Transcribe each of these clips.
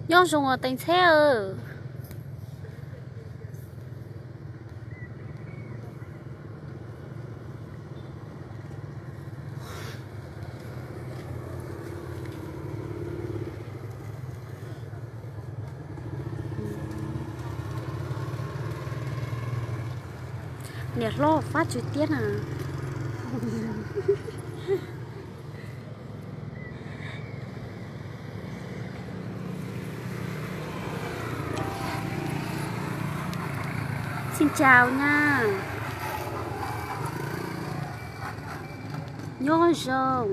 Nyob zoo os Teem Ntxheb aw. Niam hlob Fab Tswv Tiab na. Xin chào nha. Nyob zoo.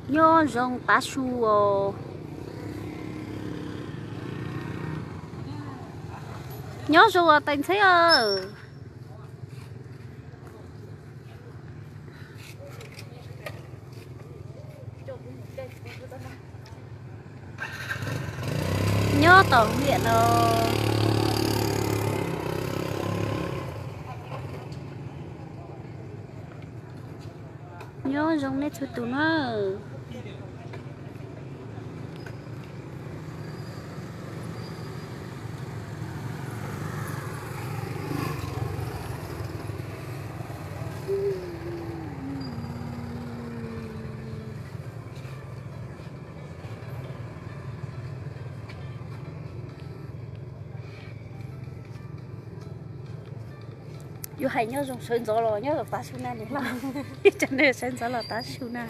Nyob zoo tav su os. Nyob zoo os Teem Ntxheb aw. Nyob tom hwm no. Nyob zoo nej txhua tus na. Yuav hais nyob zoo sawv ntxov los nyob zoo tav su na niam hlob. Ib tsoom neeg sawv ntxov los tav su na.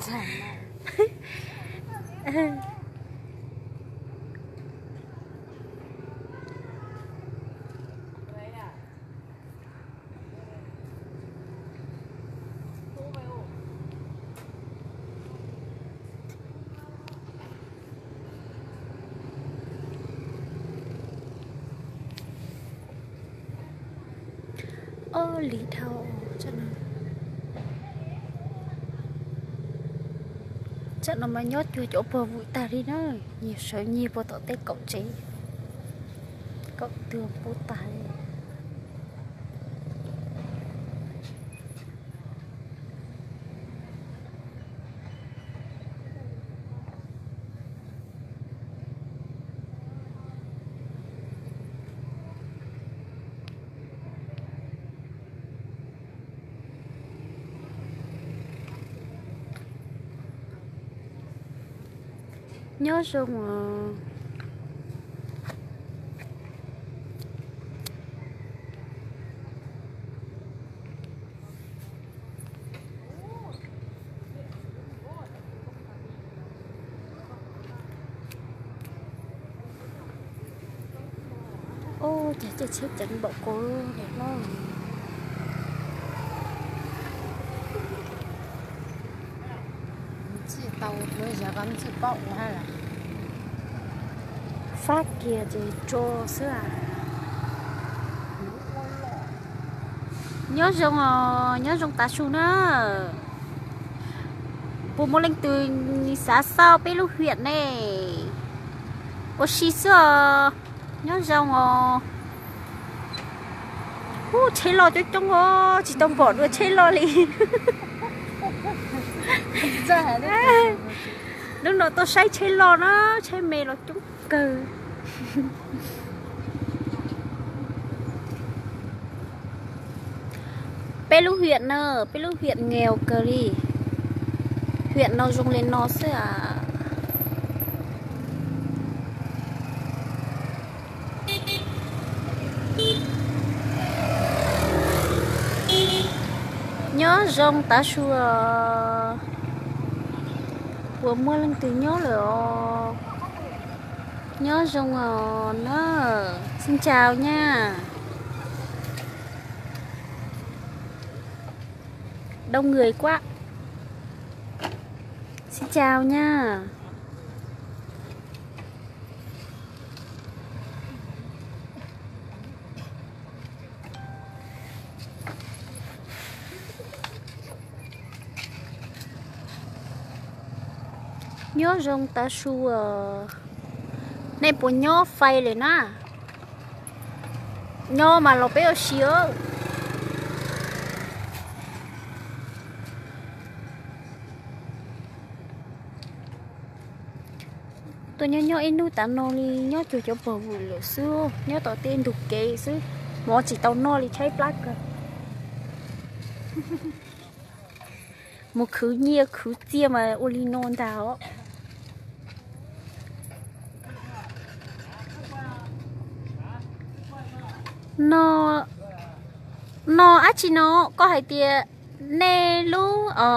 Ob li dhau. Tsam no mas nyob cuag cov pog vwm tag li na, nyias sawv nyias puag tom tej kaum tsev, kaum tug puv tag li. Nyob zoo os. Ub, cas caij tsheb ceev npaum kuv niam hlob. Fab kiag ces tso xwb as. Nyob zoo os, nyob zoo tav su na. Puas muaj leej twg xav xauj peb lub hiam ne? Ua si xwb os. Nyob zoo os. Ub, tsheb loj coob coob os, tsis tau pom dua tsheb loj li. Hnub no tuaj saib tsheb loj na, tsheb me los coob kawg. Peb lub hiam na, peb lub hiam nghèo kawg li. Hiam no zoo li no xwb as. Nyob zoo tav su os. Puas muaj leej twg nyob lawm os? Nyob zoo os na. Xin chào nha. Đông người quá. Xin chào nha. Nyob zoo tav su os. Nej puas nyob fais lawm na? Nyob mas los peb ua si os. Tuaj nyob nyob ib hnub tav no li nyob cuag cov pog vwm lawm xwb, nyob tom tej ntug kev xwb, mov tsis tau noj li tshaib plab kawg. Mus khwv nyiaj khwv txiaj mas ua li no ntag os. No, no dab tsi no, koj hais tias nej lub, o,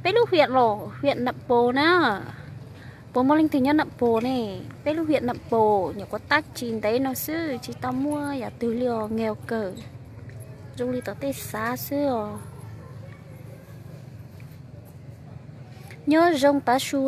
peb lub hiam los hiam Nam Pos na. Puas muaj leej twg nyob Nam Pos ne? Peb lub hiam Nam Pos nyuam qhuav tab tsis ntev no xwb, tsis tau muaj yam twg li os, nghèo kawg. Zoo li tom tej xav xwb os. Nyob zoo tav su.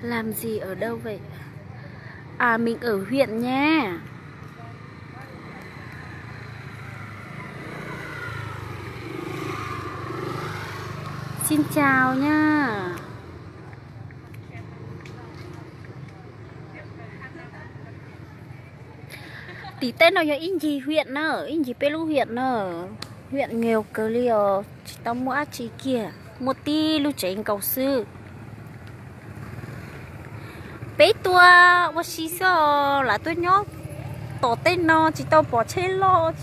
Làm gì ở đâu vậy? À, mình ở huyện nha. Xin chào nha. Tim tej no yog ib ncig hiam na, ib ncig peb lub hiam na. Hiam nghèo kawg li os, tsis tau muaj dab tsi kiag, muaj tib lub tsev nkaus xwb. Peb tuaj ua si xwb os, lam tuaj nyob tom tej no tsis tau pom tsheb loj,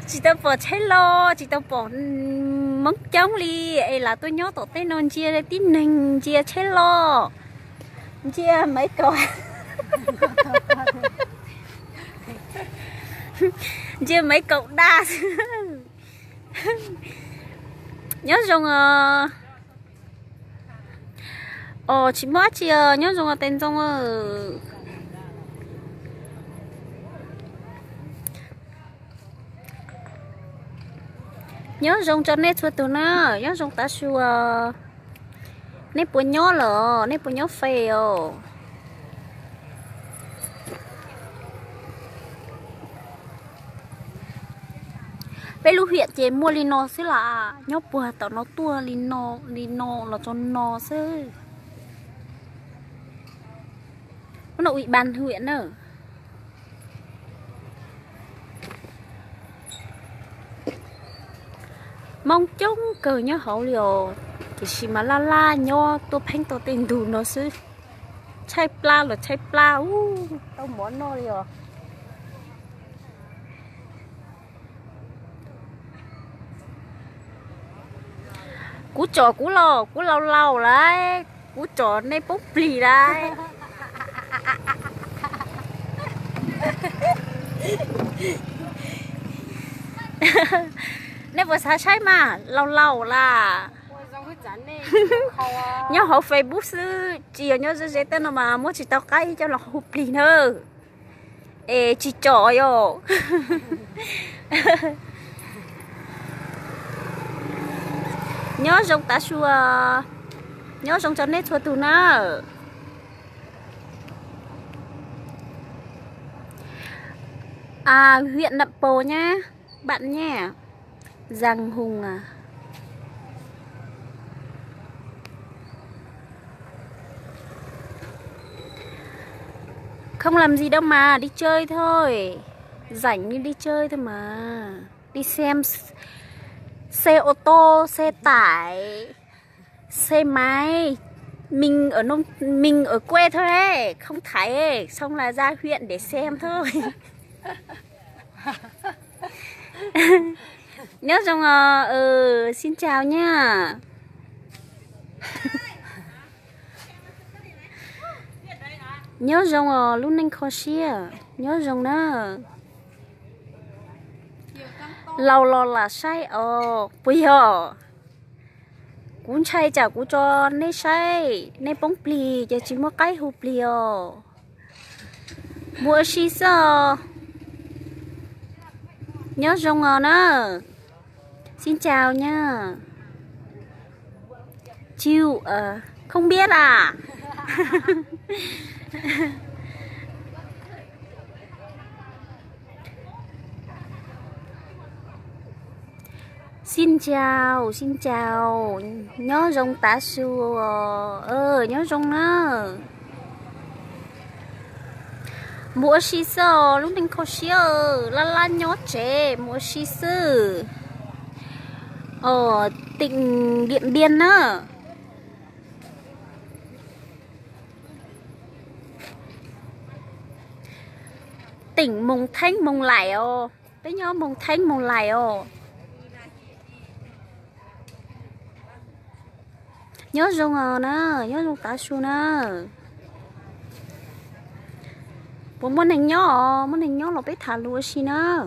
tsis tau pom tsheb loj, tsis tau pom Hmoob coob li, es lam tuaj nyob tom tej no ntsia tib neeg ntsia tsheb loj, ntsia maiv kaum, ntsia maiv kaum daj xwb. Nyob zoo os. Os, tsis muaj dab tsi os, nyob zoo os tes ntxoo. Nyob zoo rau nej txhua tus na, nyob zoo tav su. Nej puas nyob lawm, nej puas nyob fes os? Peb lub hiam ces muaj li no xwb las, nyob puag tom no tuaj li no, li no los txog no xwb. Ub no ua ib npab hwm na. Hmoob coob kawg nyob hauv li os, tiam sis mas laj laj nyob tuaj pheeb tau tej ntug no xwb. Tshaib plab los tshaib plab, ub, tau mov noj li os. Kuv tsom kuv los kuv laus laus lawm, kuv tsom nej poob plig lawm. Nej puas xav saib mas, laus laus las. Nyob hauv Facebook xwb, tsis yog nyob ze ze tej no mas muab tsis tau qaib coj los hu plig nawb. Es tsis tsom yom. Nyob zoo tav su, nyob zoo rau nej txhua tus nawb. À, huyện Nậm Pồ nhá, bạn nhé. Giàng Hùng à. Không làm gì đâu mà, đi chơi thôi. Rảnh đi, đi chơi thôi mà. Đi xem xe ô tô, xe tải, xe máy. Mình ở nông, mình ở quê thôi ấy, không Thái ấy, xong là ra huyện để xem thôi. Nyob zoo os, ừ, xin chào nha. Nyob zoo os lub neej kho siab, nyob zoo na. Laus los lam saib os, puas yog? Kuv ntshai tsam kuv tso nej saib nej poob plig ces tsis muaj qaib hu plig os. Mus ua si xwb os. Nyob zoo os na. Xin chào nha. Chịu, ờ, không biết à. Xin chào, xin chào. Nyob zoo tav su os. Nyob zoo na. Mus ua si xwb os, lub neej kho siab, laj laj nyob tsev mus ua si xwb. Os, tỉnh Điện Biên na. Tỉnh Mường Thanh, Mường Lải os. Peb nyob Mường Thanh, Mường Lải os. Nyob zoo os na, nyob zoo tav su na. Puas muaj neeg nyob os, muaj neeg nyob los peb tham lus ua si na.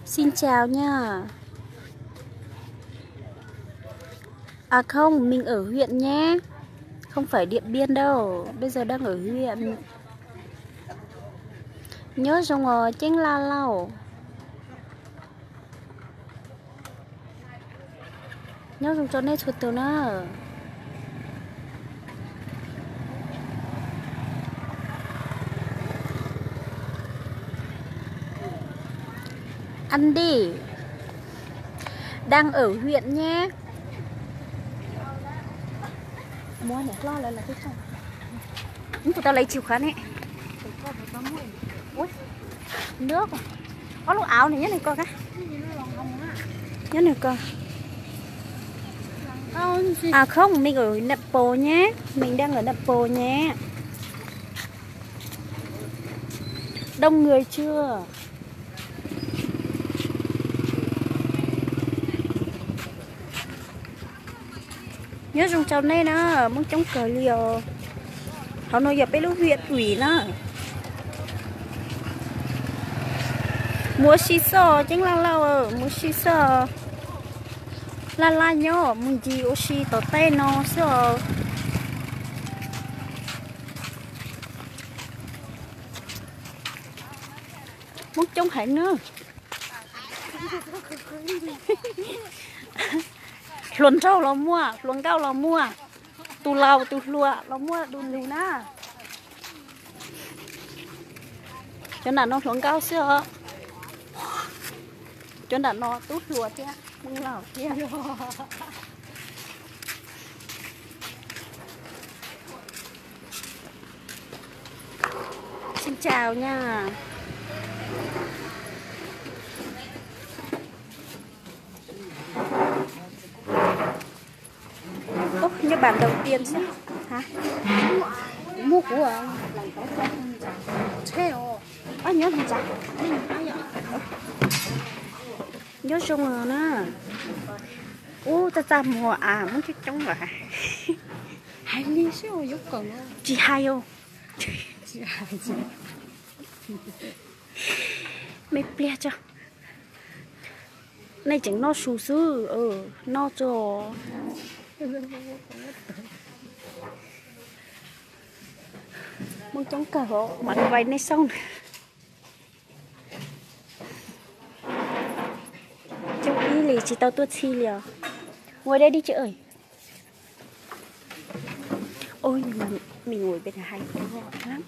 Xin chào nha. À không, mình ở huyện nhé. Không phải Điện Biên đâu. Bây giờ đang ở huyện. Nyob zoo os Ceeb Laj Lauj. Nyob zoo rau nej txhua tus na. Anh đi. Đang ở huyện nhé. Ub, puas tau lawv chìa khóa ne? Ub, nước. Có lub áo này, nhớ này coi cái. Nhớ này coi. À không, mình ở Nậm Pồ nhé. Mình đang ở Nậm Pồ nhé. Đông người chưa? Nyob zoo rau nej na, Hmoob coob kawg li os. Hauv no yog peb lub huyện ủy na. Mus ua si xwb os Ceeb Laj Lauj, mus ua si xwb os. Laj laj nyob mus ncig ua si tom tej no xwb os. Hmoob coob heev na. Hluas nraug los muaj, hluas nkauj los muaj, tus laus tus hluas los muaj du lug na. Cov nram no hluas nkauj xwb os. Cov nram no tub hluas thiab, hluas laus thiab. Xin chào nha. Ơ, như bản đồng tiền chứ. Hả? Mua của. Thế ồ. Ơ, nhớ thằng chặt. Nyob zoo os na. Ub, txaj txaj muag as, Hmoob coob coob lawm. Hais li xwb, tsis hais os. Me pliag tso. Nej tseem noj su xwb, noj tso. Hmoob coob kawg os, mam li vais nej xauj. Coob ib li tsis tau tuaj txhij li os. Ua dab dib tsi ơi. Ôi, mình ngồi bên này hay quá lắm.